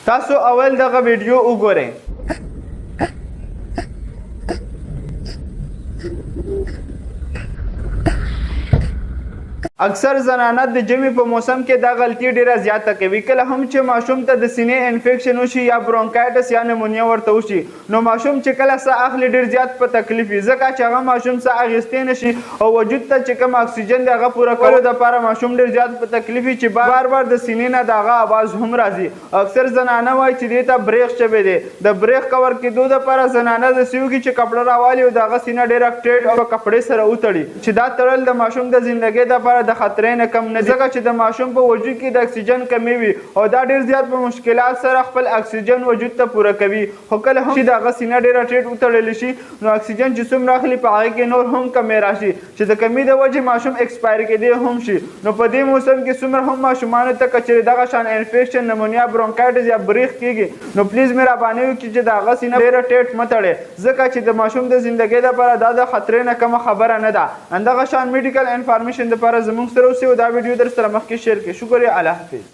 تاسو اول دغه ویډیو وګورئ. اکثر زنانه د ژمي په موسم کې دا غلطي ډیره زیاته کوي. کله هم چې ماشوم ته د سینې انفیکشن وشي یا برونکایټس یا نمونیا ورته وشي، نو ماشوم چې کله ساه اخلي ډیر زیات په تکلیف وي، ځکه چې هغه ماشوم ساه اخیستی نه شي او وجود ته چې کوم اکسیجن دی هغه پوره کولو دپاره ماشوم ډیر زیات په تکلیف وي، چې بار بار د سینې نه د هغه اواز هم راځي. اکثر زنانه وایي چې دې ته برېښ شوی دی. د برېښ کور کېدو دپاره زنانه داسې وکړي چې کپړه راوالي او د هغه سینه ډېره ټیټ او په کپړې سره وتړي، چې دا تړل د ماشوم د زندګۍ دپاره د خطرې نه کم نه دي، ځکه چې د ماشوم په وجود کې د اکسیجن کمی وي او دا ډېر زیات په مشکلات سره خپل اکسیجن وجود ته پوره کوي. خو کله هم چې د هغه سینه ډېره ټیټ وتړل شي، نو اکسیجن چې څومره اخلي په هغې کې نور هم کمی راشي، چې د کمي د وجې ماشوم ایکسپایر کېدی هم شي. نو په دې موسم کې څومره هم ماشومانو ته که چېرې دغه شان انفیکشن، نمونیا، برونکایټس یا بریښ کېږي، نو پلیز مهرباني وکړي چې د هغه سینه ډېره ټیټ مه تړئ، ځکه چې د ماشوم د زندګۍ لپاره دا د خطرې نه کمه خبره نه ده. همدغه شان میډیکل انفارمیشن لپاره زموږ سره اوسئ او دا ویډیو در سره مخکې شیر کړئ. شکریه، الله حافظ.